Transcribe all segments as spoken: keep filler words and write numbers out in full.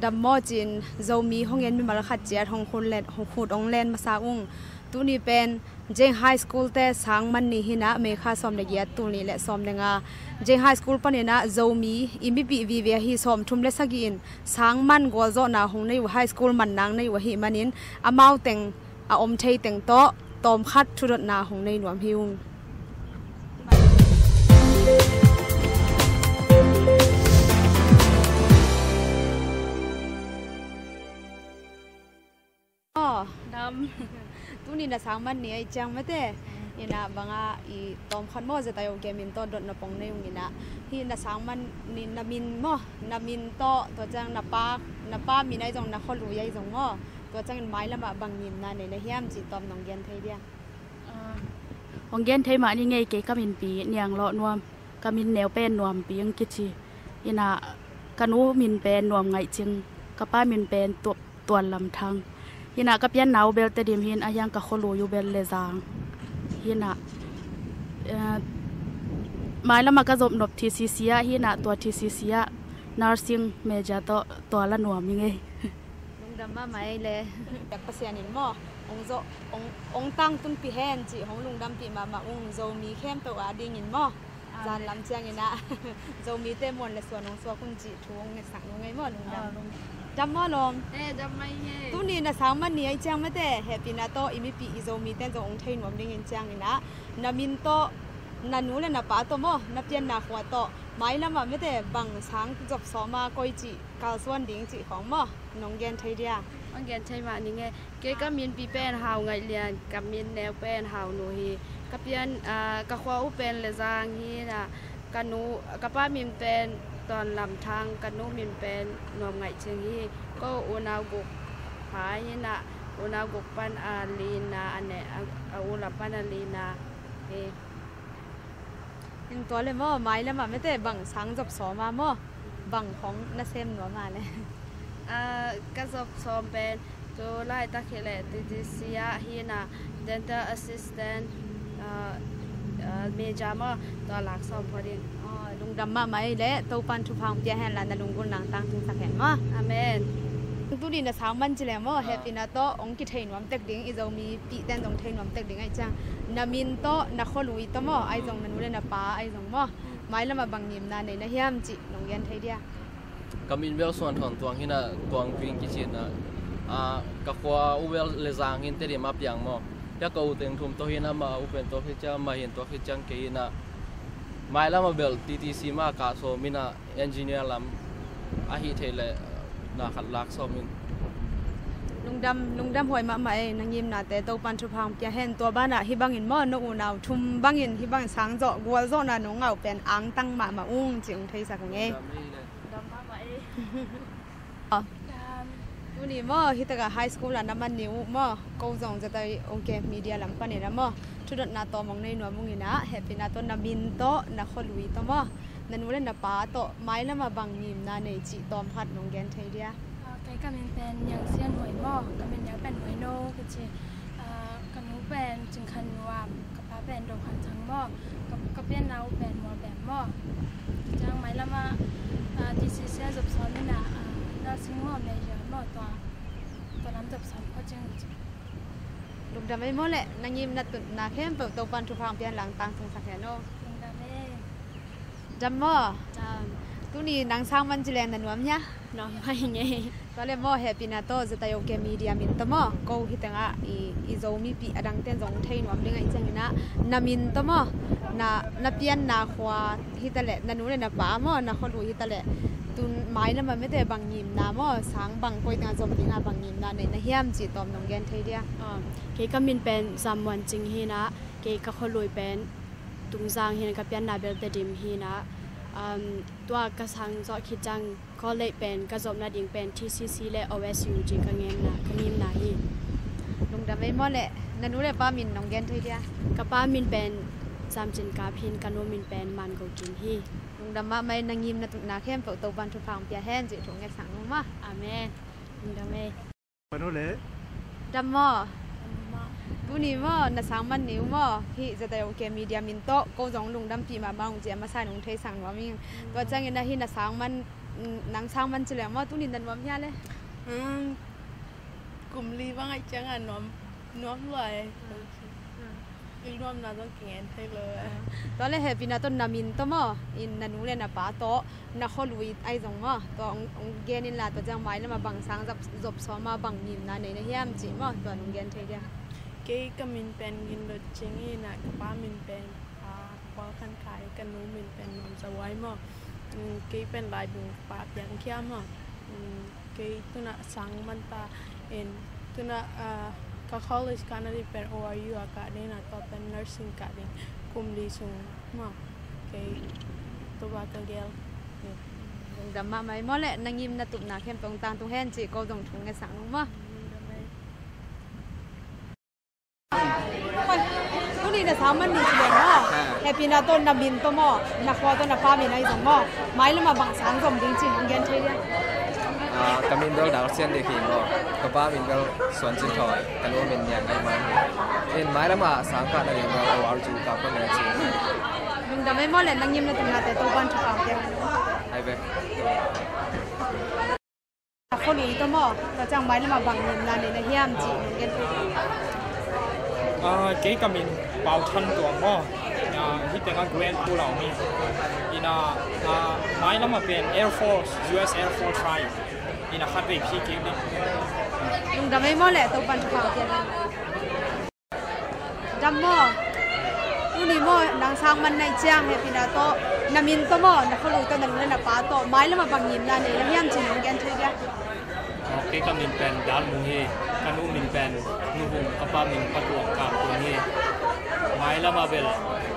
Dam maw, ci-in Zomi hong en mimal khat ciat hong khut len, hong khut hong len masa ung. Tuni pen Jeng High School te sang man ni hi-in ah, May kha sawm le giat, tul nih le sawm le nga. Jeng High School panin ah Zomi i mipih vive ahi sawmthum le sagih in sang man gualzawhna hong nei uh, high school man nang nei uh ahih manin, amau teng a om thei teng tawh tawmkhat thudotna hong nei nuam hi ung. Aw, dam. Tuni na sang man ni ahih ciang mate. Hi-in ah bang a i tawmkhat maw, ZIOK min tawh dotna pong nei ung in ah. Hih na sang man ni na min maw, na min tawh, tua ciang na pa, na pa min ahi zong, na khualui ahi zong maw, tua ciangin mailam ah bang ngimna nei na hiam cih tawm nong gen thei dia? Ah, hong gen thei mah ni ngei, kei ka minpi Niang Lawh Nuam, ka min neu pen Nuampi hong kici. Hi-in ah ka nu min pen Nuam Ngaih Cing, ka pa min pen Tuap, Tuan Lam Thang. Hi-in ah ka pianna uh bel Tedim hi-in, a hiang ka khualui uh bel Lezang. Hi-in ah, eh, mailam ah ka zop nop TCC ah, hi-in ah tua TCC ah nursing major tawh tua la nuam hi ngei. Lungdam mahmah ei le. Pasian in maw, hong zawh, hong, hong tangtunpih hen cih hong lungdampih mahmah ung, Zomi khempeuh adingin maw. Amen. Zan lam ciangin ah Zomite muan le suan hong suak un cih thu hong ngetsak nuam ngei maw, lungdam. Ah, lungdam. Dam maw lawm? Eh, dam mai ngei. Tuni na sang man ni ahih ciang mate, hehpihna tawh i mipih i Zomite zong hong thei nuam dingin ciangin ah, na min tawh, na nu le na pa tawh maw, na pianna khua tawh mailam ah mate bang sang zop sawm a koi cih kalsuan ding cih khawng maw, nong gen thei dia? Hong gen thei mah ni ngei. Kei ka minpi pen Hau Ngaih Lian, ka min neu pen Hau Nu hi. Ka pian, ah, ka khua uh pen Lezang hi-in ah, ka nu, ka pa min pen Tuan Lam Thang, ka nu min pen Nuam Ngaih Cing hi. Ko unau guk pa hi-in ah, unau guk pan a lina, a ne, a, a u lam pan a lina hi. Hing tua le maw, mailam ah mate bang sang zop sawm a maw, bang khawng na sem nuam a le? Ah, ka zop sawm pen tu laitak hi leh TTC ah hi-in ah, dental assistant, ah, ah, major maw, tua lak sawm phot ding. Aw, lungdam mahmah ei le, Topan thupha hong pia hen la, na lunggulhna tangtungsak hen maw. Amen. Tuni na sang man ci leng maw, ah, hehpihna tawh hong kithei nuam tek ding, i Zomipihte in zong thei nuam tek ding ahih ciang, na min tawh, na khualui tawh maw, ahi zong na nu le na pa ahi zong maw, mailam ah bang ngimna nei na hiam cih nong gen thei dia? Ka min bel Suan Thawn Tuang hi-in ah, Tuang Ving kici-in ah, ah, ka khua uh bel Lezang hi-in Tedim ah piang maw. Hia ka u teng thum tawh hi-in ah, amah uh pen tua khit ciang, amah hi-in tua khit ciang kei hi-in ah, mailam ah bel TTC mah kah sawm in ah, engineer lam ahih theih leh na khat lak sawm in. Lungdam, lungdam huai mahmah ei, na ngimnate Topan thupha hong pia hen. Tua banah hih bangin maw, na unau thum bangin hih bangin sang zawh, gualzawhna nong ngah uh pen angtang mahmah ung cih hong theisak ing ei. Lungdam ei le. Lungdam mahmah ei. Aw. Tuni maw, hi takah high school ah na man ni uh maw, ko zong ZIOK media lam panin ah maw, thudotna tawm hong nei nuam ung in ah, hehpihna tawh na min tawh, na khualui tawh maw, na nu le na pa tawh mailam ah bang ngimna nei cih tawmkhat nong gen thei dia? Ah, kei ka min pen Niang Sian Huai maw, ka min neu pen Huai No kici. Ah, ka nu pen Cing Khan Nuam, ka pa pen Do Khan Thang maw, ka, ka pianna uh pen Mual Bem maw. Ciang mailam ah, ah, TCC ah zop sawm in ah, ah, nursing maw, major maw, tua, tua lam zop sawm khawng cing. Lungdam ei maw le, na ngim na tutna khempeuh Topan thupha hong pia hen la, tangtungsak hen aw. Lungdam ei. Dam maw? Dam. Tuni nang sang man ci leng na nuam hia? Nuam mai ngei. Tua le maw, hehpihna tawh ZIOK media min tawh maw, ko hi tengah i, i Zomipih a dangte in zong thei nuam ding ahih ciangin ah, na min tawh maw, na, na pianna khua hi ta leh, na nu le na pa maw, na khualui hi ta leh, tun mailam ah mate bang ngimna maw, sang bang koi tengah zom dingah bang ngimna nei na hiam cih tawm nong gen thei dia? Ah, kei ka min pen Zam Muan Cing hi-in ah, kei ka khualui pen Tungzang hi-in, ka pianna bel Tedim hi-in ah, um, tua ka sang zawh khit ciang college pen ka zop nading pen TCC le OSU cih ka ngemna, ka ngimna hi. Lungdam ei maw le, na nu le pa min nong gen thei dia? Ka pa min pen Zam Cin Kap hi-in, ka nu min pen Man Go Kim hi. Lungdam mahmah ei, na ngim na tutna khempeuh Topan thupha hong pia hen cih thu ngetsak nuam maw. Amen. Lungdam ei. Pano le. Dam maw? Tuni maw, na sang man ni uh maw, hih ZIOK media min tawh ko zong lungdampih mahmah ung cih a masa in hong theisak nuam ing. Tua ciangin ah hih na sang man Nang sang man ci leng maw, tuni na nuam hia le? Hmm, kum li bang ahih ciangin nuam, nuam lua e. Hmm. Inn nuamna zong kingen thei lo e. Tua le hehpihna tawh na min tawh maw, in na nu le na pa tawh, na khualui ahi zong maw, tua hong, hong gen inla, tua ciang mailam ah bang sang zop, zop sawm a, bang ngimna nei na hiam cih maw, tua hong gen thei dia. Kei ka min pen Gin Dot Cing hi a, ka pa min pen, ah, Paul Khan Khai, ka nu min pen Nuam Za Wai maw. Mm, kei pen Laibung pa piang khia maw. Mm, kei tu-in a sang man ta in, tu-in a, ah, ka college kah nading pen O R U ah kah ding a, tua pen nursing kah ding kum li sung maw. Kei tua bang ka gel. Lungdam mahmah ei maw le, na ngim na tupna khempeuh hong tangtung hen ci ko zong thu ngetsak nung maw. Tuni na sang man ni ci leng maw. Ha. Hehpihna tawh na min tawh maw, na khua tawh na pa min ahi zong maw, mailam ah bang sang zom ding cih hong gen thei dia. Ah, ka min bel Dal Sian Dik hi maw. Ka pa min bel Suan Cin Thawi, ka nu min Niang Ngai Man hi. In mailam ah sang kah nading bel O R U kah kong gen ci. Lungdam ei maw le, na ngim na tupnate Topa'n thupha hong pia hen. Ai ve. Khualui tawh maw, tua ciang mailam ah bang ngimna nei na hiam cih hong gen thei. Ah, kei ka min Pau Than Tuang maw. Ah, hih tengah grad two la om hi. Ina, ah, mailam ah pen Air Force, U S Air Force hi. Ina khatvei phi kik ding. Lungdam ei maw le, Topa'n thupha hong pia hen. Dam maw. Tuni maw, nang sang man na hih ciang hehpihna tawh, na min tawh maw, na khualui tawh, na nu le na pa tawh, mailam ah bang ngimna nei na hiam cih hong gen thei dia. Kei ka min pen Dal Mung hi, ka nu min pen Nu Vung, ka pa min Pa Tuang Kam Tuang hi. Mailam ah bel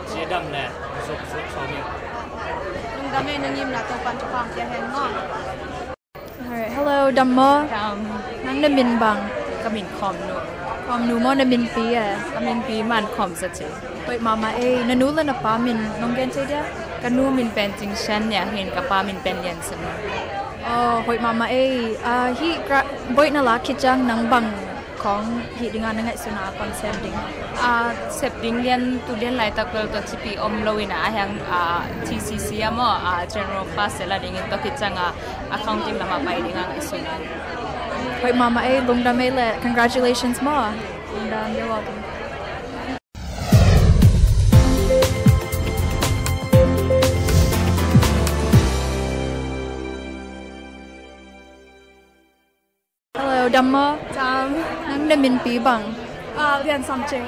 ci-a dam le zop zop sawm ing. Lungdam ei, na ngimna Topa'n thupha hong pia hen maw. Alright, hello, dam maw? Dam. Nang na min bang? Ka min Khawm Nu. Khawm Nu maw, na minpi e? Ka minpi Man Khawm Za Cing. Hoih mahmah ei, na nu le na pa min nong gen thei dia? Ka nu min pen Cing Shan Nia hi in, ka pa min pen Lian Sa Mung. Oh, hoih mahmah ei. Ah, hih gra-, boih na lak khit ciang nang bang khawng hih ding a na ngaihsun a, bang sem ding? Ah, sep ding lian, tu lian laitak bel tua cipi om lo in a, a hiang, ah, T C C a maw, ah, general class la ding in, tua khit ciang a, accounting lam a pai ding a ngaihsun. Hoih mahmah ei, lungdam ei le, congratulations maw. Lungdam, you're welcome. Hello, dam maw? Dam. Nang na minpi bang? Ah, Lian Sam Cing.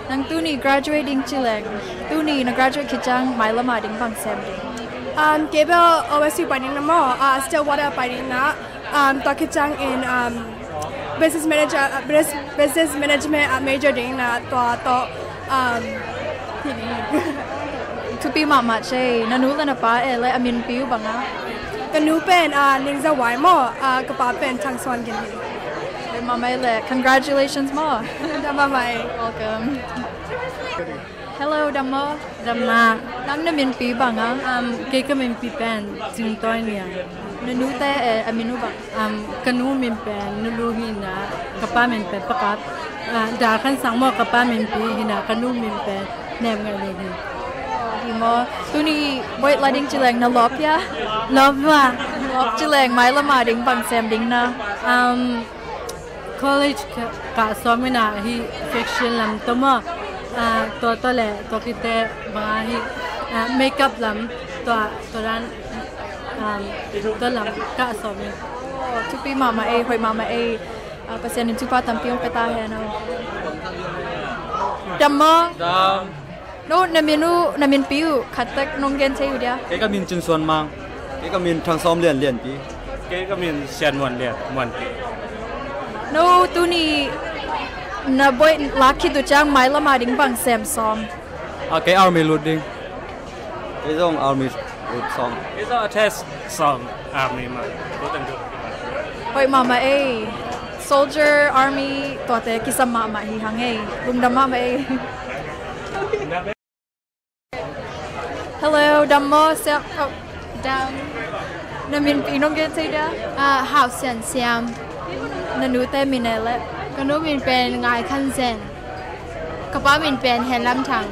Nang tuni graduate ding ci leng, tuni na graduate khit ciang mailam a ding bang sem ding? Um, kei bel O S U pai ding na maw, ah, Stillwater pai ding na, um, tua khit ciang in, um, business manager, ah, business, business management, ah, major ding na, tua tawh, um, Thupi mahmah cei, na nu le na pa e le a minpi uh bang a? Ka nu pen, ah, Ning Za Wai maw, ah, ka pa pen Thang Suan Gin hi. Hoih mahmah ei le, congratulations maw. Dam mahmah ei. Welcome. Hello, dam maw? Dam mah. Nang na minpi bang a? Um, kei ka minpi pen Cing Toi Niang. Na nute e, a min uh bang? Um, ka nu min pen Nu Lu hi na, ka pa min pen Pa Kap. Ah, Dal Khan Sang maw, ka pa minpi hi na, ka nu min pen Nem Ngai Lu hi. Hi maw? Tuni boih la ding ci leng na lawp hia? Lawp lua. Lawp ci leng mailam a ding bang sem ding na? Um, college ka, ka sawm in a, hih fashion lam tawh maw, ah, tua tawh le tua khit teh bang a, hih, ah, makeup lam tua, tua dan, um, tua lam ka sawm in. Oh, thupi mahmah ei, hoih mahmah ei. Ah, Pasian in thupha tampi hong pia ta hen aw. Dam maw? Dam. No, na min uh, na minpi uh khat tak nong gen thei uh dia? Kei ka min Cin Suan Mang. Kei ka min Thang Sawm Lian, Lianpi. Kei ka min Sian Muan Lian, Muanpi. No, tuni na boih lak khit uh ciang mailam a ding bang sem sawm? Ah, kei army lut ding. Kei zong army lut sawm. Kei zong attach sawm army mah. Hoih mahmah ei. Soldier, army, tuate kisam mahmah hi hang ei. Lungdam mahmah ei. Hello, dam maw, siam, oh, dam. Na minpi nong gen thei dia? Ah, Hau Sian Siam. Na nute min e le? Ka nu min pen Ngai Khan Zen. Ka pa min pen Hen Lam Thang.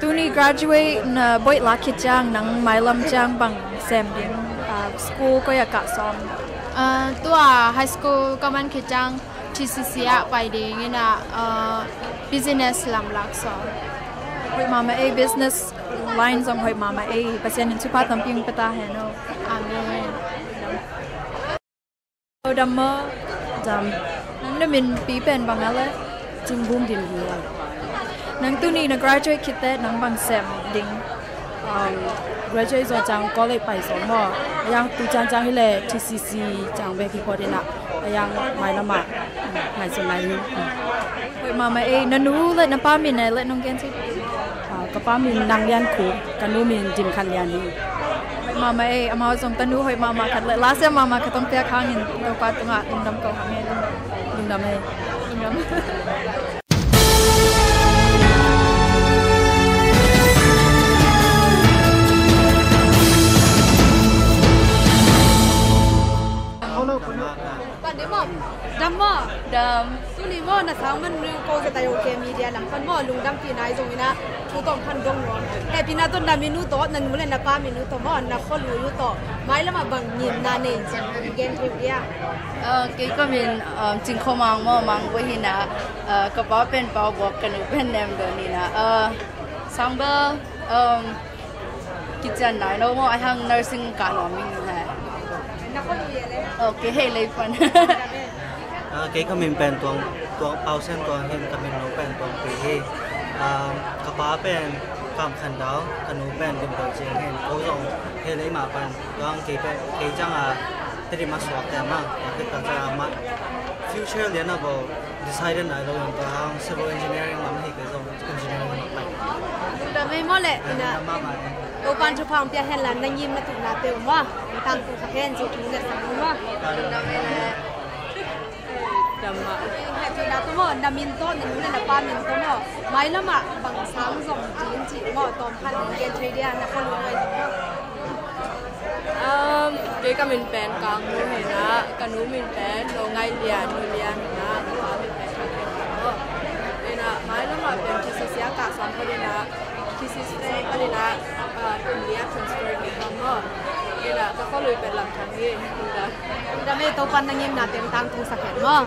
Tuni graduate na boih lak khit ciang nang mailam ciang bang sem ding? Ah, school koi ah kah sawm? Ah, tua high school ka man khit ciang T C C ah pai ding in ah, ah, business lam lak sawm. Hoih mahmah ei, business line zong hoih mahmah ei. Pasian in thupha tampi hong pia ta hen aw. Amen. Dam maw? Dam. Nang na minpi pen bang a le? Cing Bum Din hi a. Nang tuni na graduate khit teh nang bang sem ding? Um, graduate zawh ciang college pai sawm maw. A yang tu ciangciang hi leh T C C ciang bek hi phot in ah. A yang mailam ah ngaihsun lai hi. Hoih mahmah ei, na nu le na pa min ei le nong gen thei? Ah, ka pa min Nang Lian Khup, ka nu min Dim Khan Lian hi. Hoih mahmah ei, amau zong tanu hoih mahmah khat le lasiam mahmah khat hong piak hangin Topa tungah lungdam ko hang ei. Lungdam ei. Lungdam. Dam maw? Dam. Tuni maw na sang man ring ko sa tayo ke media lam pan maw, lungdampihna i zong in ah thu tawm khan dong nuam. Hehpihna tawh na min uh tawh, na nu le na pa min uh tawh maw, na khualui uh tawh mailam ah bang ngimna nei cih gen thei uh dia? Ah, kei ka min, um, Cing Khua Mang maw, Mang Boi hi in ah, ah, ka pa pen Pau Buak, ka nu pen Nem Don hi in ah, ah, sang bel, um, kician nai lo maw, a hang nursing kah nuam ing he. Na khualui a le? Okay, hei lei pan. Ah, kei ka min pen Tuang, Tuang, Pau Sian Tuang hi in, ka min no pen Tuang Pui hi. Ah, ka pa pen Kam Khan Dau, ka nu pen Dim Dau Ciang hi in, ko zong hei lei mah pan, tuang kei pen, kei ciang a, Tedim a suak te mah, kei ka ciang a mah, future lian a bo, decide nai lo in, tuang civil engineering lam hi kei zong. Lungdam ei maw le, ina. Topan thupha hong pia hen la, na ngimna tukna te uh maw, tangtung kha hen ci thu le sang uh maw. Lungdam ei le. Dam mah. Hehpihna tawh maw, na min tawh, na nu le na pa min tawh maw, mailam ah bang sang zong ding cih maw, tawm khat gen thei dia, na khualui uh a zong maw. Um, kei ka min pen Kang Nu hi in ah, ka nu min pen No Ngai Lian, Nu Lian hi in ah, ka pa min pen Kang Lian hi in ah. Hi in ah, mailam ah pen T C C a kah sawm phot in ah, T C C phot in ah, ah, India transfer hi in ah. Hi in ah, ka khualui pen Lam Thang hi. Lungdam ei, Topan na ngimna teng tangtung sak hen maw.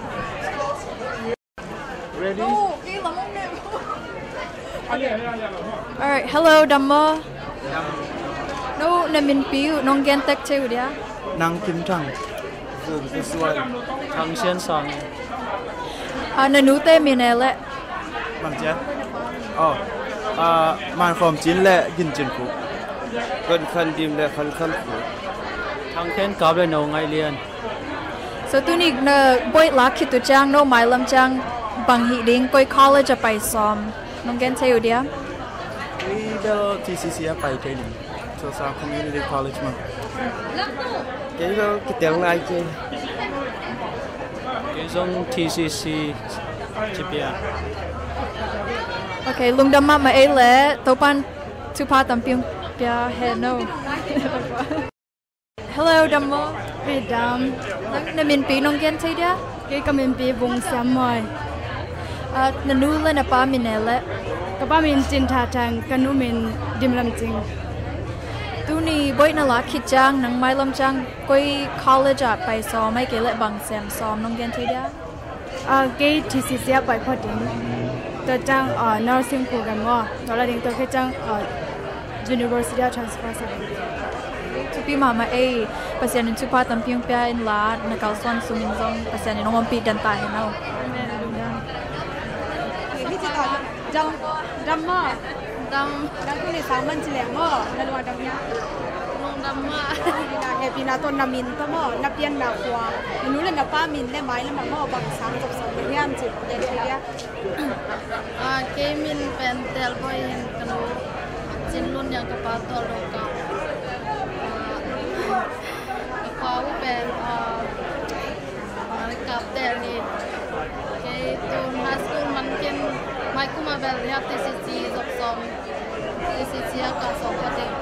Ready? Alright, hello, dam maw? No, na minpi uh nong gen tek thei uh dia? Nang Kim Thang. Vum Pu Suan. Thang Sian Sang. Ah, na nute min ei le? Bang cia? Oh, ah, Man Khawm Cin le Gin Cin Khup. Khan Khan Dim le Khan Khan Khup. Thang Khen Kap le No Ngai Lian. So tuni na boih lak khit uh ciang, no mailam ciang bang hih ding, koi college a pai sawm, nong gen thei uh dia? Kei bel T C C a pai thei ding. Tulsa Community College mah. Kei bel kitel nai kei. Kei zong T C C ci pia. Okay, lungdam mahmah ei le, Topan thupha tampi hong pia hen aw. Hello, dam maw? Hei, dam. Nang na minpi nong gen thei dia? Kei ka minpi Vung Siam Mawi. Ah, na nu le na pa min ei le? Ka pa min Cin Tha Thang, ka nu min Dim Lam Cing. Tuni boih na lak khit ciang, nang mailam ciang, koi college ah pai sawm, ahih kei leh bang sem sawm, nong gen thei dia? Ah, kei T C C a pai phot ding. Tua ciang, ah, nursing program maw. Tua la ding tua khit ciang, ah, university a transfer sa ding. Thupi mahmah ei, Pasian in thupha tampi hong pia in la, na kalsuan sungin zong Pasian in hong ompih den ta hen aw. Amen. Dam, dam maw? Dam. Nang tuni sang man ci leng maw, na lungdam hia? Lungdam mah. Hehpihna, hehpihna tawh na min tawh maw, na pianna khua, na nu le na pa min le mailam ah maw, bang sang zop sawm na hiam cih gen thei dia? Ah, kei min pen Tel Bawi hi in, ka nu Cin Lun Niang, ka pa Tual Do Kau. Ah, ka khua uh pen, ah, Kapten hi. Kei tun high school man khin, maikum a bel hi a, T C C zop sawm, T C C a kah sawm ka ding.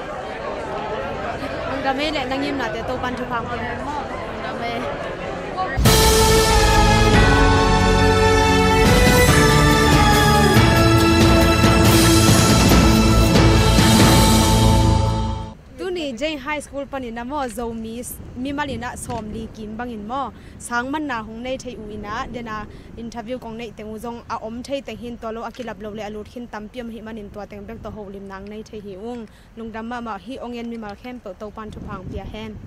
Lungdam ei le, na ngimnate Topan thupha hong pia hen maw. Lungdam ei. Tuni Deng High School panin ah maw, Zomi s-, mimal in ah sawmli kim bangin maw, sang manna hong nei thei uh in ah, dena interview kong neih teng uh zong a om thei teng hin, tua lo a kilap lo le a lut khin tampi om ahih manin tua teng bek tawh holimna hong nei thei hi ung. Lungdam mahmah. Hih ong en mimal khempeuh Topan thupha hong pia hen.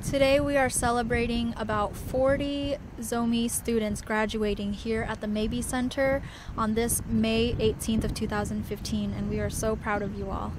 Today we are celebrating about forty Zomi students graduating here at the Mabee Center on this May eighteenth of two thousand fifteen, and we are so proud of you all.